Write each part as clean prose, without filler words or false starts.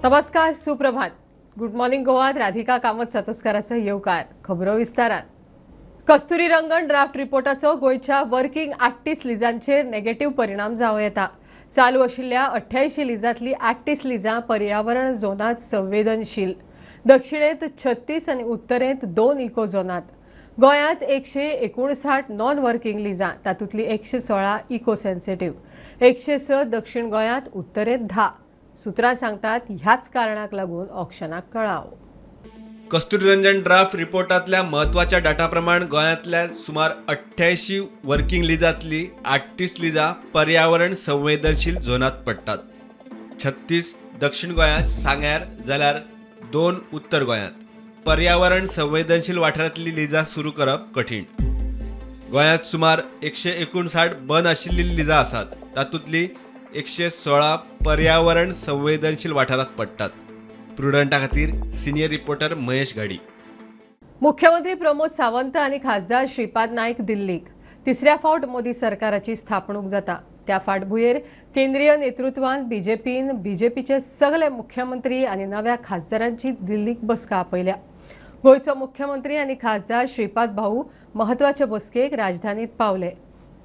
नमस्कार, सुप्रभात. Good morning गोवात Radhika Kamat सतस्काराचो येवकार. खबरो विस्तारान. कस्तुरी रंगन ड्राफ्ट रिपोर्टाचो गोंयच्या वर्किंग 38 लिजांचेर नेगेटिव्ह परिणाम जावं येता. चालू आशिल्ल्या 88 लिजांतली 38 लिजां पर्यावरण झोनांत संवेदनशील. दक्षिणेंत 36 आनी उत्तरेंत 2 इको झोनांत. गोंयांत 159 नॉन वर्किंग लिजां, तातूंतली 116 इको सेन्सिटीव्ह, 106 दक्षिण गोंयांत, उत्तरेंत 10. सूत्रां सांगतात ह्याच कारणाक लागून ऑक्शनाक कळाव. कस्तुरी रंजन ड्राफ्ट रिपोर्टांतल्या म्हत्वाच्या डाटा प्रमाण गोंयांतल्या सुमार 88 वर्किंग लिजांतली 38 लिजां पर्यावरण संवेदनशील झोनांत पडटात. 36 दक्षिण गोंयांत सांग्यार, जाल्यार 2 उत्तर गोंयांत. पर्यावरण संवेदनशील वाठारांतली लिजां सुरू करप कठीण. गोंयांत सुमार 159 बंद आशिल्ली लिजां आसात, तातूंतली 116 पर्यावरण संवेदनशील वाठारांत पडटात. प्रुडंटा खातीर सिनियर रिपोर्टर महेश घाडी. मुख्यमंत्री प्रमोद सावंत आनी खासदार श्रीपाद नायक दिल्लीक. तिसऱ्या फावट मोदी सरकाराची स्थापणूक जाता. त्या फाटभुंयेर केंद्रीय नेतृत्वान बीजेपीन बीजेपीचे सगळे मुख्यमंत्री आनी नव्या खासदारांची दिल्लीक बसका आपयल्या. गोंयचो मुख्यमंत्री आनी खासदार श्रीपाद भाऊ महत्वाचे बसकेक राजधानीत पावले.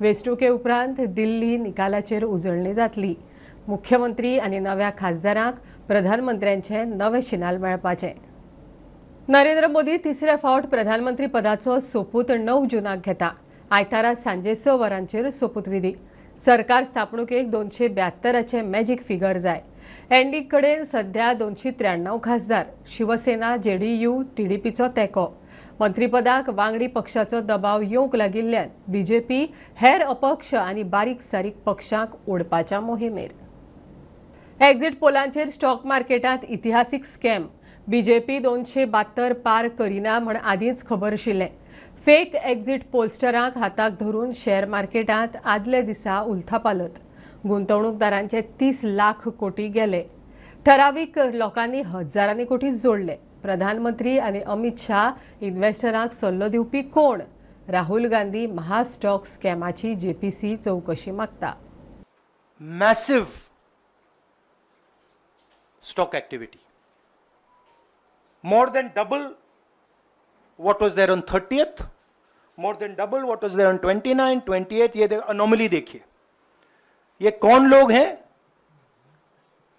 वेंचणुके उपरांत दिल्ली निकालाचेर उजळणी जातली. मुख्यमंत्री आनी नव्या खासदारांक प्रधानमंत्र्यांचे नवे शिनाल मेळपाचे. नरेंद्र मोदी तिसऱ्या फावट प्रधानमंत्री पदाचो सोपूत 9 जूनाक घेता. आयतारा सांजे 6 वरांचेर सोपूतविधी. सरकार स्थापणुकेक 272 मॅजीक फिगर जाय. एनडी कडेन सध्या 293 खासदार. शिवसेना, जेडीयू, टीडीपीचो तेंको. मंत्रीपदाक वांगडी पक्षाचो दबाव येवंक लागिल्ल्यान बीजेपी हेर अपक्ष आनी बारीक सारीक पक्षांक ओडपाच्या मोहिमेर. एक्झिट पोलांचेर स्टॉक मार्केटांत इतिहासीक स्कॅम. बीजेपी 272 पार करिना म्हण आदींच खबर आशिल्लें. फेक एक्झिट पोलस्टरांक हाताक धरून शेअर मार्केटांत आदल्या दिसा उलथापालत. गुंतवणूकदारांचे 30 लाख कोटी गेले. ठरावीक लोकांनी हजारांनी कोटी जोडले. प्रधानमंत्री आनी अमित शाह इन्व्हेस्टरांक सल्लो दिवपी कोण? राहुल गांधी महा स्टॉक स्कॅमाची जेपीसी चौकशी मागता. Massive stock activity, more than double what was there on 30th, more than double what was there on 29, 28. ये अनोमली देखिए, ये कौन लोग हैं?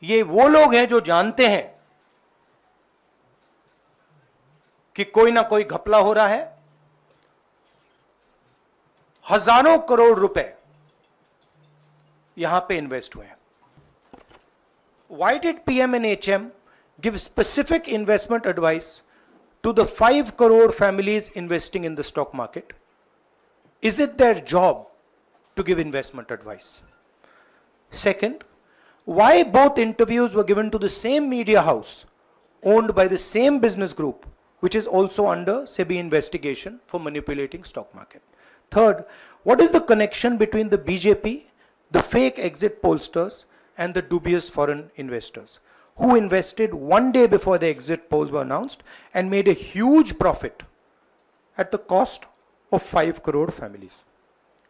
ये वो लोग हैं जो जानते हैं कि कोई ना कोई घपला हो रहा है. हजारों करोड़ रुपए यहां पे इन्वेस्ट हुए हैं. Why did PM and HM give specific investment advice to the 5 crore families investing in the stock market? Is it their job to give investment advice? Second, why both interviews were given to the same media house owned by the same business group, which is also under SEBI investigation for manipulating stock market? Third, what is the connection between the BJP, the fake exit pollsters, and the dubious foreign investors who invested one day before the exit polls were announced and made a huge profit at the cost of 5 crore families?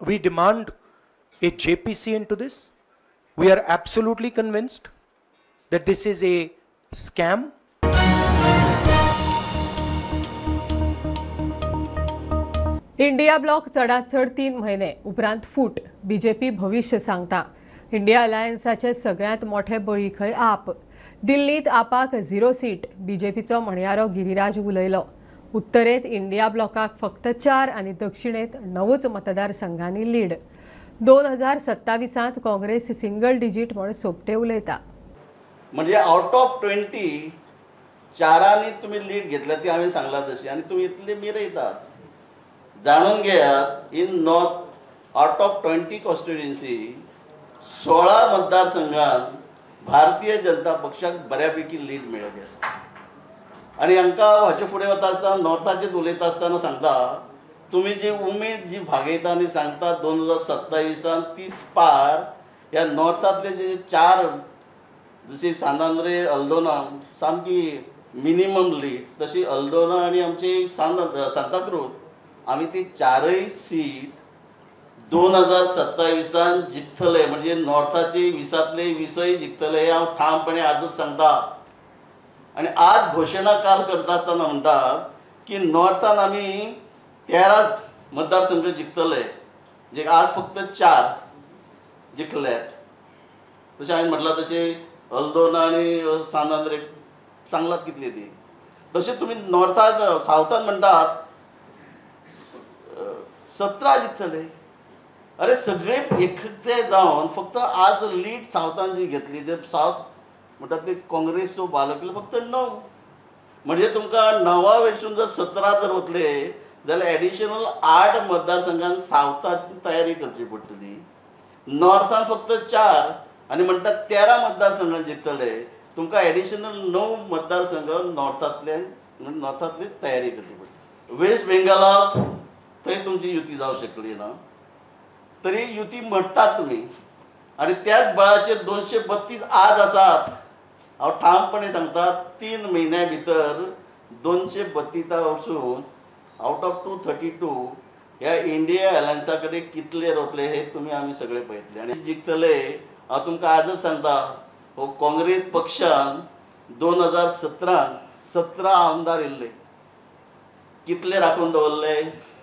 We demand a JPC into this. We are absolutely convinced that this is a scam. India bloc चडात चड 3 म्हयने उपरांत फूट. BJP भविष्य सांगता. India अलायन्साचे सगळ्यांत मोठे बळी खंय आप. दिल्लींत आपाक 0 सीट. बीजेपीचो म्हणयारो गिरिराज उलयलो. उत्तरेंत इंडिया ब्लॉकाक फक्त 4 आनी दक्षिणेंत 9 मतदारसंघांनी लीड. 2027 काँग्रेस सिंगल डिजीट म्हण सोपटे उलयता. म्हणजे आउट ऑफ 20 चारांनी तुमी लीड घेतल्या ती हांवें सांगला तशी, आनी तुमी इतले मिरयतात. जाणून घेयात, in north out of 20 constituency 16 मतदारसंघात भारतीय जनता पक्षाक बऱ्यापैकी लीड मेळ्ळी आसा. आनी हांकां हाचे फुडें वता आसतना नॉर्थाचेर उलयता आसतना सांगता, तुमी जी उमेद जी भागयता आनी सांगता 2027 30 पार ह्या नॉर्थांतले जे 4 जशी सांत आंद्रे अल्दोना सामकी मिनिमम लीड, तशी अल्दोना आनी आमची सांताक्रूज आमी ती 4 सीट 2027 जिखतले. म्हणजे नॉर्थाची 20 20 जिखतले हे हांव ठामपणे आजच सांगता. आनी आज घोशणा काल करता आसतना म्हणटात की नॉर्थान आमी 13 मतदारसंघ जिखतले, जे आज फक्त 4 जिखल्यात. तशें हांवें म्हटलां तशें अल्दोना आनी सान आंद्रे सांगलात कितली ती. तशें तुमी नॉर्थान सावथान म्हणटात 17 जिखतले. अरे सगळे एकटे जावन फक्त आज लीड सावथान जी घेतली, जे सावथ म्हणटात ते काँग्रेसचो बालकलो फक्त 9, म्हणजे तुमकां 9 वयरसून जर 17 जर वतले जाल्यार एडिशनल 8 मतदारसंघान सावथान तयारी करची पडटली. नॉर्थान फक्त 4 आनी म्हणटात 13 मतदारसंघान जिखतले, तुमकां एडिशनल 9 मतदारसंघ नॉर्थांतल्यान नॉर्थांतली तयारी करची पडटली. वेस्ट बेंगालाक थंय तुमची युती जावं शकली ना, तरी युती म्हणटात तुमी आनी त्याच बळाचेर 232 आज आसात. हांव ठामपणे सांगता 3 म्हयन्या भितर 232 वचून आवट ऑफ 232 ह्या इंडिया अलायन्सा कडेन कितले रोतले हे तुमी आमी सगळे पळयतले आनी जिखतले. हांव तुमकां आजच सांगता, हो काँग्रेस पक्षान 2017 17 आमदार येयल्ले, कितले राखून दवरले?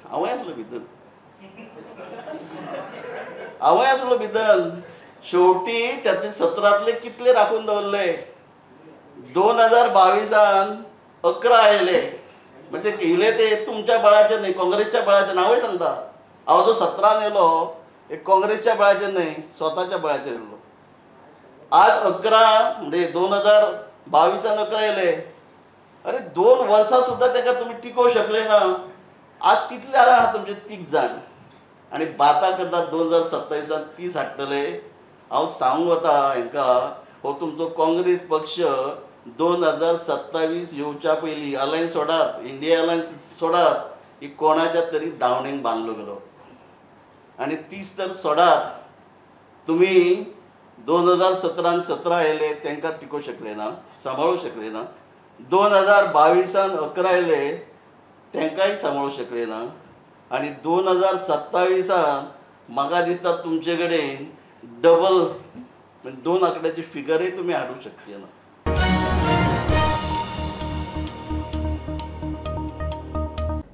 हांवूय आसलो भितर, हांवूय आसलो भितर. शेवटी त्यातले 17तले कितले राखून दवरले? 2022 11 आयले. म्हणजे येयले ते तुमच्या बळाचेर न्हय, काँग्रेसच्या बळाचेर. हांवूय सांगता, हांव जो 17 येयलो एक काँग्रेसच्या बळाचेर न्हय, स्वताच्या बळाचेर येयलो. आज 11 म्हणजे 2022 11 येयले. अरे 2 वर्सां सुद्दां ताका तुमी टिकोवंक शकले ना. आज कितले आहा तुमचे? 30 जाण. आनी बाता करता 2027 30 हाडटले. हांव सांगूंक वता हांकां, हो तुमचो काँग्रेस पक्ष 2027 येवच्या पयलीं अलायन्स सोडात, इंडिया अलायन्स सोडात, ही कोणाच्या तरी दावणेक बांदलो गेलो. आनी 30 तर सोडात, तुमी 2017 17 येयले तांकां टिकोवंक शकले ना, सांबाळूंक शकले ना. 2022 11 येयले तांकांय सांबाळूंक शकले ना. आनी 2027 म्हाका दिसता तुमचे कडेन डबल 2 आंकड्याची फिगरय तुमी हाडूंक शकचे ना.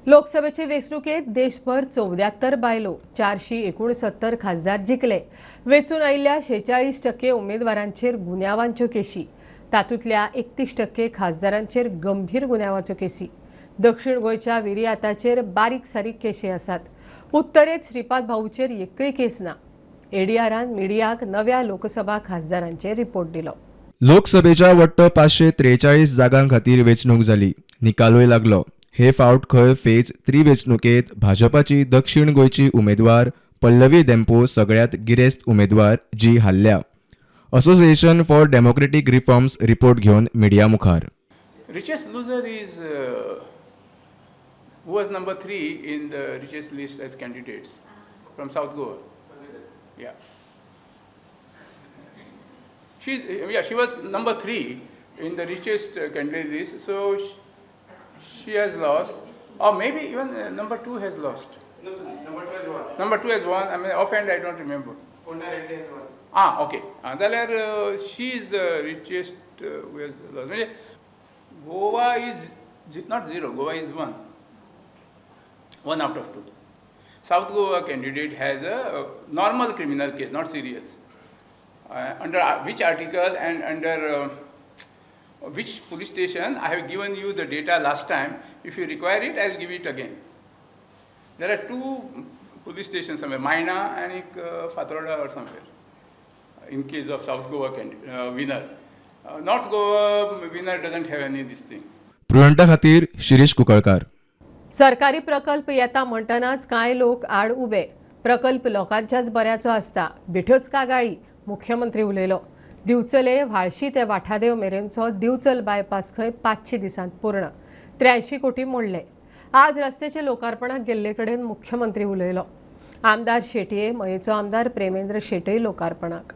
लोकसभेचे वेंचणुकेत देशभर 74 बायलो 469 खासदार जिखले. वेंचून आयिल्ल्या 46% उमेदवारांचेर गुन्यांवांच्यो केशी, तातूंतल्या 31% खासदारांचेर गंभीर गुन्यांवाच्यो केसी. दक्षिण गोंयच्या विरियाताचेर बारीक सारीक केशी आसात. उत्तरेत श्रीपाद भाऊचेर एकय केस ना. एडीआरान मिडियाक नव्या लोकसभा खासदारांचेर रिपोर्ट दिलो. लोकसभेच्या वट्ट 543 जागां खातीर वेंचणूक जाली, निकालूय लागलो. हे फावट खंय फेज 3 वेंचणुकेत भाजपाची दक्षिण गोंयची उमेदवार पल्लवी धेंपो सगळ्यात गिरेस्त उमेदवार जी हारल्या. Association for democratic reforms report घेवन मिडिया मुखार. Richest loser is who was number 3 in the richest list as candidates from South Goa. Yeah. She was number 3 in the richest candidate list, so she has lost, or maybe even number 2 has lost. No, sir, number 2 has won. Number 2 has won. I mean, offhand I don't remember. Konda Reddy has won. Ah, okay. Then she is the richest who has lost. Goa is not 0, Goa is 1. 1 out of 2. South Goa candidate has a normal criminal case, not serious. Under which article and under which police station, I have given you the data last time. If you require it, I will give it again. There are 2 police stations somewhere, Maina and Fatorda or somewhere, in case of South Goa winner. North Goa winner doesn't have any this thing. प्रुडंटा खातीर शिरीष कुकळकार. सरकारी प्रकल्प येता म्हणटनाच कांय लोक आड उबे. प्रकल्प लोकांच्याच बऱ्याचो आसता, बेठ्योच कागाळी, मुख्यमंत्री उलयलो. दिवचले व्हाळशी ते वाठादेव मेरेनचो दिवचल बायपास खंय 500 दिसांत पूर्ण, 83 कोटी मोडले. आज रस्त्याचे लोकार्पणाक गेल्ले कडेन मुख्यमंत्री उलयलो. आमदार शेटये, मयेचो आमदार प्रेमेंद्र शेटये लोकार्पणाक.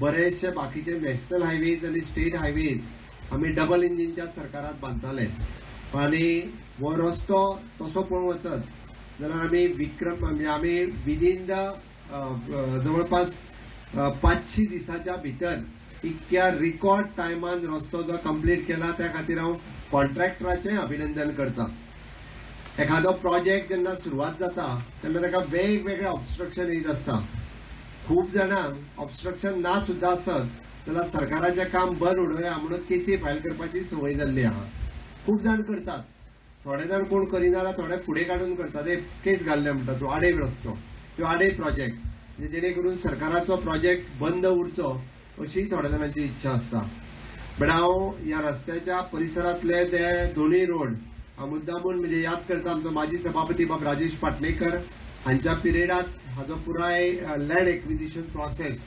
बरेचशे बाकीचे नॅशनल हायवेज आनी स्टेट हायवेज आमी डबल इंजिनच्या सरकारात बांदताले आनी हो रस्तो तसो पळोवंक वचत जाल्यार आमी विक्रम म्हणजे आमी विदीन the जवळपास 500 दिसाच्या भितर इतक्या रिकॉर्ड टायमान रस्तो जो कंप्लीट केला त्या खातीर हांव कॉन्ट्रॅक्टराचें अभिनंदन करता. एखादो प्रोजेक्ट जेन्ना सुरवात जाता तेन्ना ताका वेगवेगळे ऑब्स्ट्रक्शन येत आसता. खूब जाणांक ऑब्स्ट्रक्शन ना सुद्दां आसत जाल्यार सरकाराचें काम बंद उडोवया म्हणून केसी फायल करपाची संवय जाल्ली आहा. खूब जाण करतात, थोडे जाण कोण करिना जाल्यार थोडे फुडें काडून करतात. ते केस घाल्ले म्हणटा तूं आडे रस्तो किंवा आडे प्रोजेक्ट, जेणे करून सरकाराचो प्रोजेक्ट बंद उरचो अशी थोड्या जाणांची इच्छा आसता. बट हांव ह्या रस्त्याच्या परिसरांतले ते दोनूय रोड हांव मुद्दामून म्हणजे याद करता. आमचो माजी सभापती बाब राजेश पाटणेकर हांच्या पिरियडात हाजो पुराय लँड एक्विजिशन प्रोसेस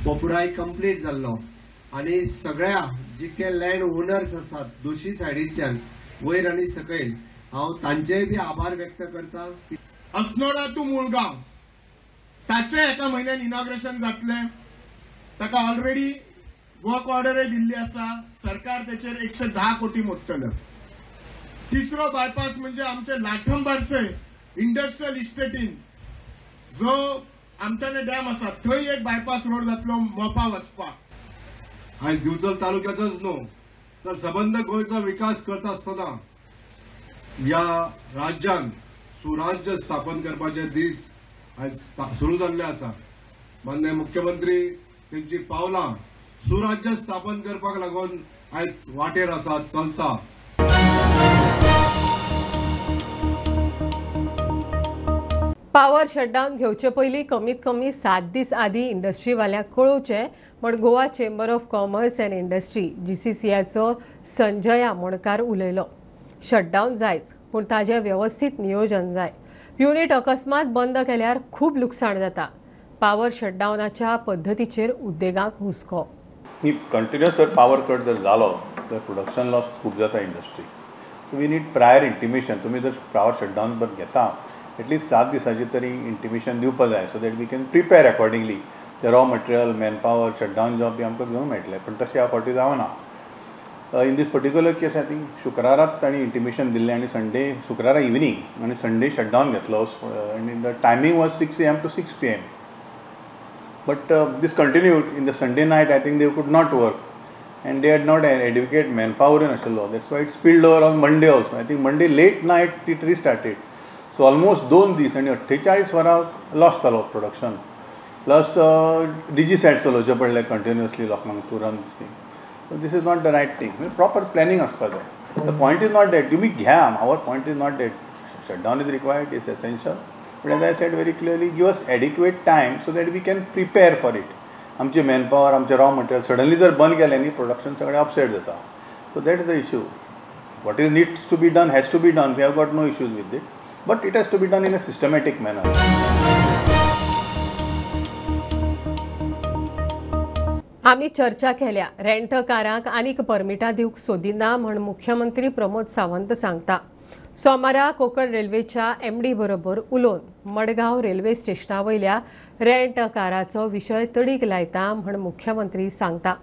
हो पुराय कंप्लीट जाल्लो आनी सगळ्या जितके लँड ओनर्स आसात दोशी सायडींतल्यान वयर आनी सकयल हांव तांचेय बी आभार व्यक्त करता. अस्नोडा टू मुळगांव ताचें एका म्हयन्यान इनॉग्रेशन जातलें. ताका ऑलरेडी वर्क ऑर्डरय दिल्ली आसा. सरकार तेचेर 110 कोटी मोडटलें. तिसरो बायपास म्हणजे आमचे लाठंबारसे इंडस्ट्रियल इस्टेटीन जो आमटाणे डॅम आसा थंय एक बायपास रोड जातलो मोपा वचपाक. आयज दिवचल तालुक्याचोच न्हू तर सबंद गोंयचो विकास करता आसतना ह्या राज्यान सुराज्य स्थापन करपाचे दीस आयज सुरू जाल्ले आसा. माननीय मुख्यमंत्री तेंची पावलां सुराज्य स्थापन करपाक लागून आयज वाटेर आसा, चलता. पावर शटडावन घेवचे पयलीं कमीत कमी 7 दीस आदीं इंडस्ट्रीवाल्यांक कळोवचें म्हण Goa chamber of commerce and industry जीसीसीआयचो Sanjay Amonkar उलयलो. शटडावन जायच पूण ताजें वेवस्थीत नियोजन जाय. युनिट अकस्मात बंद केल्यार खूब लुकसाण जाता. पावर शटडावनाच्या पद्दतीचेर उद्देगांक हुस्को. कंटिन्युअस जर पावर कट जर जालो तर प्रोडक्शन लॉस खूब जाता इंडस्ट्रीक. So we need prior intimation. तुमी जर पावर शटडावन जर घेता एटलिस्ट 7 दिसांची तरी इंटिमेशन दिवपाक जाय so that we can prepare accordingly. ते raw material, man power, shutdown जावप बी आमकां घेवंक मेळटलें, पूण तशें ह्या फावटी जावना. In this particular case I think शुक्राराक तांणी इंटिमेशन दिल्लें आनी संडे, शुक्रारा इवनींग आनी संडे शटडावन घेतलो आनी the timing was 6 AM to 6 PM. But this continued in the Sunday night. I think they could not work and they had not adequate man power नाशिल्लो. That's why it spilled over on Monday also. I think Monday late night it restarted. So almost 2 दीस आनी 48 वरां loss जालो production. Plus DG set चलोवचें पडलें continuously लोकांक to run this thing. So this is not the right thing. Proper planning आसपाक जाय. The point is not that तुमी घ्या, our point is not that shutdown is required, is essential. But as I said very clearly, give us adequate time so that we can prepare for it. आमचे manpower, आमचे raw material suddenly जर बंद केलें न्ही production सगळें upset जाता. So that is the issue. What is needs to be done has to be done. We have got no issues with it, but it has to be done in a systematic manner. आमी चर्चा केल्या रेंटकारांक आनीक परमिटां दिवंक सोदिना म्हण मुख्यमंत्री प्रमोद सावंत सांगता. सोमारा कोकण रेल्वेच्या एमडी बरोबर उलोवन मडगांव रेल्वे स्टेशना वयल्या रेंटकाराचो विशय तडीक लायता म्हण मुख्यमंत्री सांगता.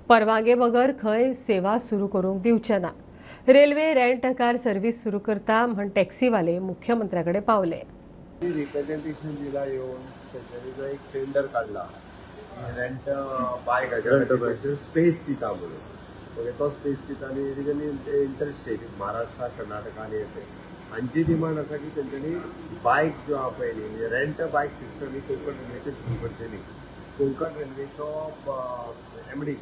परवानगे बगर खंय सेवा सुरू करूंक दिवचे ना. रेल्वे रेंटकार सर्व्हिस सुरू करता म्हण टॅक्सीवाले मुख्यमंत्र्या कडेन पावले. रिप्रेझेंटेशन दिला येवन तेंच्यांनी जो एक टेंडर काडला रेंट बायक स्पेस दिता म्हणून, ओके, तो स्पेस दिता आनी it is an interstate Maharashtra, Karnataka आनी येते. हांची डिमांड आसा की तेंच्यांनी बायक जो आहा पळय न्ही, म्हणजे रेंट बायक सिस्टम ही कोंकण रेल्वेचेर सुरू करची न्ही. कोंकण रेल्वेचो एमडी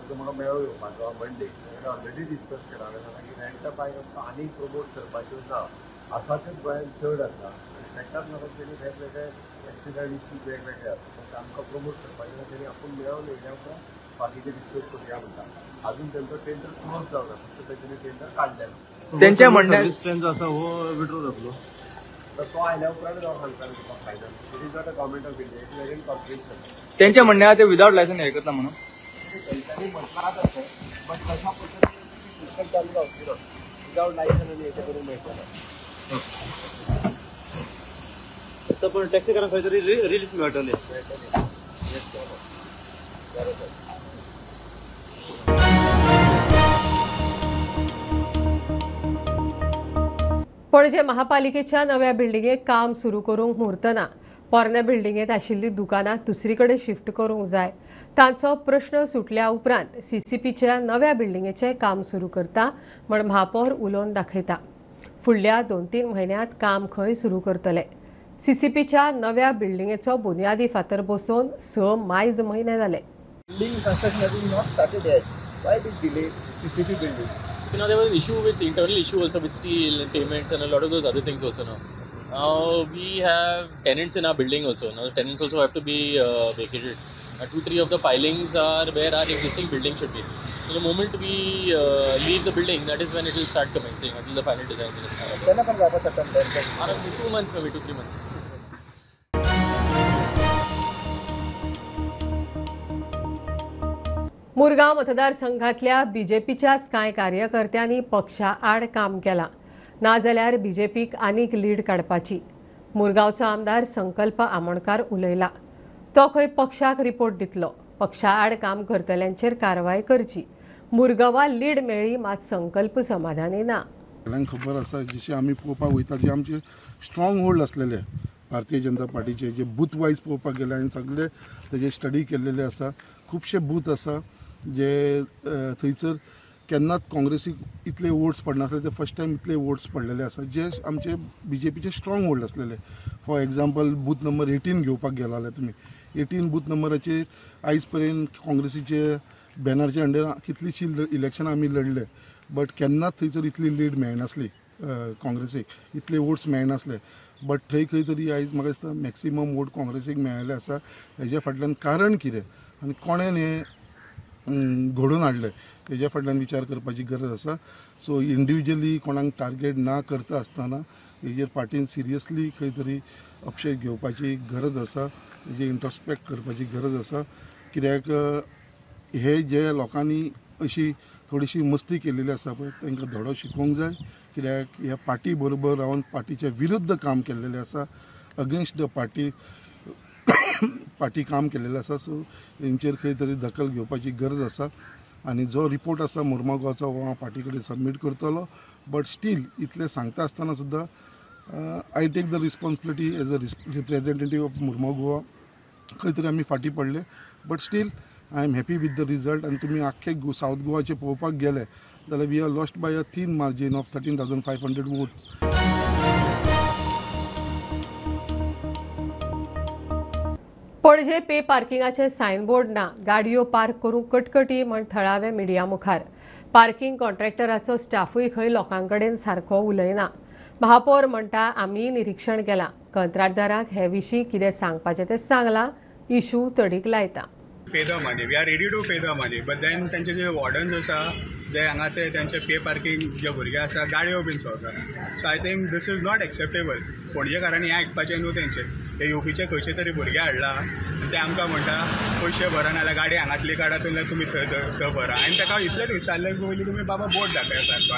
तो म्हाका मेळो येवपाचो मंडे, ताणें ऑलरेडी डिस्कस केला. हांवें सांगलां की रेंट बायक आमकां आनीक प्रमोट करपाच्यो ना, आसा तेच गोंयांत चड आसा आनी ताकाच लागून तेणी वेगवेगळे एक्सिडंट इश्यूज वेगवेगळे आसा, सो आमकां प्रमोट करपाचें ना. तेणी आपूण मेळोवन येयल्या उपरांत बाकीचे डिस्कस करुया म्हणटा. अजून तेंचो टेंडर क्लोज जावना, फक्त तेंच्यांनी टेंडर काडलें. तेंच्या म्हणण्यान प्लॅन जो आसा हो विड्रॉ जातलो तर तो आयल्या उपरांत हांव सांगता तुका final. It is not a government of India, it is again corporation. तेंच्या म्हणण्या ते विदाउट लायसन्स हे करता म्हणून तेंच्यांनी म्हटलां तशें, बट तशा पद्दतीन सिस्टम चालू जावची ना. विदाउट लायसन्स आनी हेचें करूंक मेळचें ना. पण टॅक्सीकारांक खंय तरी रिलीफ मेळटलें. बरोबर. पणजे महापालिकेच्या नव्या बिल्डिंगेक काम सुरू करूंक म्हूर्त ना. पोरण्या बिल्डिंगेंत आशिल्लीं दुकानां दुसरी कडेन शिफ्ट करूंक जाय. तांचो प्रश्न सुटल्या उपरांत सीसीपीच्या नव्या बिल्डिंगेचें काम सुरू करता म्हण महापौर उलोवन दाखयता. फुडल्या 2-3 म्हयन्यांत काम खंय सुरू करतले. सीसीपीच्या नव्या बिल्डिंगेचो बुन्यादी फातर बसोवन 6 मायज म्हयने जाले. Building construction has not started yet. Why this delay? CCP building. You know, there was an issue with internal issue also with steel and payments and a lot of those other things also now. Now we have tenants in our building also. Now the tenants also have to be vacated. 2-3 of the pilings are where our existing building should be. So the moment we leave the building, that is when it will start commencing until the final design. Around 2 months, maybe 2-3 months. Murgaon मतदारसंघातल्या बीजेपीच्याच कांय कार्यकर्त्यांनी पक्षा आड काम केलां. नाजाल्यार बीजेपीक आनीक lead काडपाची. मुरगांवचो आमदार संकल्प आमोणकार उलयला. तो खंय पक्षाक रिपोर्ट दितलो. पक्षा आड काम करतल्यांचेर कारवाय करची. मुरगांवा लीड मेळ्ळी मात संकल्प समाधानी ना. सगळ्यांक खबर आसा जशें आमी पळोवपाक वयता जे आमचे स्ट्रॉंग होल्ड आसलेले भारतीय जनता पार्टीचे जे बूथ वायज पळोवपाक गेले आनी सगळे तेजे स्टडी केल्लेले आसा. खुबशे बूथ आसा जे थंयसर केन्नाच काँग्रेसीक इतले वोट्स पडनासले ते फर्स्ट टायम इतले वोट्स पडलेले आसा जे आमचे बीजेपीचे स्ट्रॉंग होल्ड आसलेले. फॉर एग्जाम्पल बूथ नंबर 18 घेवपाक गेला जाल्यार तुमी 18 बूथ नंबराचेर आयज पर्यंत काँग्रेसीचे बॅनरच्या अंडर कितलीशी इलेक्शनां आमी लढले बट केन्नाच थंयसर इतली लीड मेळनासली काँग्रेसीक, इतले वोट्स मेळनासले. बट थंय खंय तरी आयज म्हाका दिसता मॅक्सिमम वोट काँग्रेसीक मेळिल्ले आसा. हेज्या फाटल्यान कारण कितें आनी कोणें हें घडोवन हाडलें हेज्या फाटल्यान विचार करपाची गरज आसा. सो इंडिविज्युअली कोणाक टार्गेट ना करता आसतना हेजेर पार्टीन सिरियसली खंय तरी अपशेप घेवपाची गरज आसा, हेजेर इंट्रोस्पेक्ट करपाची गरज आसा. कित्याक हे जे लोकांनी अशी थोडीशी मस्ती केलेली आसा पळय तांकां धडो शिकोवंक जाय. कित्याक ह्या पार्टी बरोबर रावन पार्टीच्या विरुद्ध काम केल्लेलें आसा, अगेन्स्ट the party party काम केल्लेलें आसा. सो हेंचेर खंय तरी दखल घेवपाची गरज आसा आनी जो रिपोर्ट आसा मुरमागांवचो हो हांव पार्टी कडेन सबमीट करतलो. बट स्टील इतलें सांगता आसतना सुद्दां I take the responsibility as a representative of Mormugao Goa. खंय तरी आमी फाटीं पडले but still I am happy with the result. आनी तुमी आख्खे सावथ गोवाचे पळोवपाक गेले जाल्यार we are lost by a thin margin of 13,500 votes. Panaji pay पार्किंगाचे signboard ना, गाडयो पार्क करूंक कटकटी म्हण थळावे मिडिया मुखार. पार्किंग कॉन्ट्रॅक्टराचो स्टाफूय खंय लोकां कडेन सारको उलयना. महापौर म्हणटा आमी निरीक्षण केलां, कंत्राटदाराक हे विशीं कितें सांगपाचें तें सांगलां, इशू तडीक लायता. Pay the money, we are ready to pay the money, but then तांचे जे वॉर्डन्स आसा जे हांगा ते तांचे पे पार्किंग जे भुरगे आसा गाडयो बीन चोरता. So I think this is not acceptable. पणजेकारांनी हें आयकपाचें न्हू. तेंचे ते युपीचे खंयचे तरी भुरगे हाडला आनी ते आमकां म्हणटा पयशे भरा नाल्यार गाडी हांगातली काडा तुमी थंय थंय भरा. आनी ताका इतलेंच विचारलें की पयलीं तुमी बाबा बोर्ड दाखया सारको.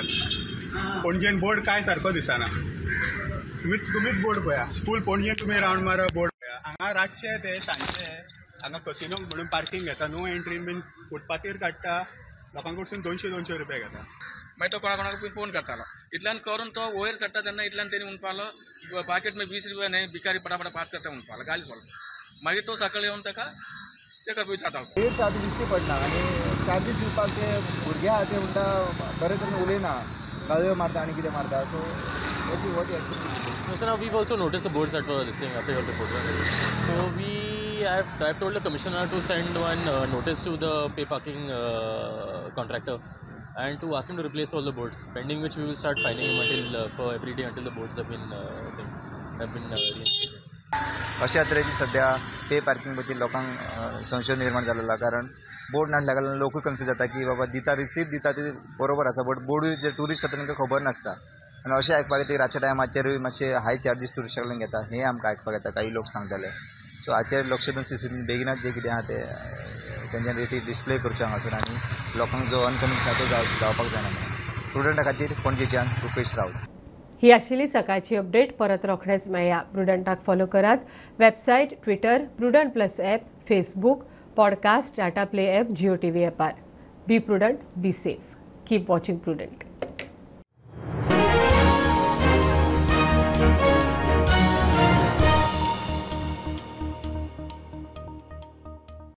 पणजेन बोर्ड कांय सारको दिसना. तुमीच बोर्ड पळया, फूल पणजे तुमी रावंड मारा बोर्ड पळया. हांगा रातचे ते सांजचे हांगा कसिनो म्हणून पार्किंग घेता, नो एंट्री बीन फुटपाथीर काडटा, लोकां कडसून 200-200 रुपया घेता. मागीर तो कोणा कोणाक फोन करतालो, इतल्यान करून तो वयर चडटा तेन्ना इतल्यान तेणी म्हणपालो पाकेट में 20 रुपया न्हय भिकारी पटापट पास करता म्हणपालो, गाली सोडलो. मागीर तो सकाळी येवन ताका ते करपा विचारतालो. रेट्स आतां दिश्टी पडना आनी चार्जीस दिवपाक ते भुरगे आहा ते म्हणटा बरे तरेन उलयना, गाळयो मारता आनी कितें मारता. So what action? So now we've also noticed the boards that were listing after your report. So I've told the commissioner to send one notice to the pay parking contractor and to ask him to replace all the boards, pending which we will start fining him until for every day until the boards have been reinstated. अशा तरेची सध्या pay parking बद्दल लोकांक संशय निर्माण जालेलो, कारण board नासल्या कारणान लोकूय कन्फ्यूज जाता की बाबा दिता रिसीप्ट दिता ती बरोबर आसा, बट बोर्डूय जे ट्युरिस्ट आसा तांकां खबर नासता. आनी अशें आयकपाक येता की रातच्या टायमाचेरूय मातशे हाय चार्जीस ट्युरिस्टा कडल्यान घेता, हें आमकां आयकपाक येता, काही लोक सांगताले. सो हाचेर लक्ष दिवन सीसीटीव्ही बेगिनात जे कितें आहा ते तेंच्यानी रेटी डिस्प्ले करच्यो हांगासर आनी लोकांक जो अनकन्विन्स आसा तो जावपाक जायना म्हणून. प्रुडंटा खातीर पणजेच्यान रुपेश राऊत. ही आशिल्ली सकाळची अपडेट. परत रोखडेच मेळया. प्रुडंटाक फॉलो करात. Website, Twitter, Prudent plus app, Facebook, podcast, Tata Play app, Jio TV ॲपार. Be prudent, be safe, keep watching Prudent.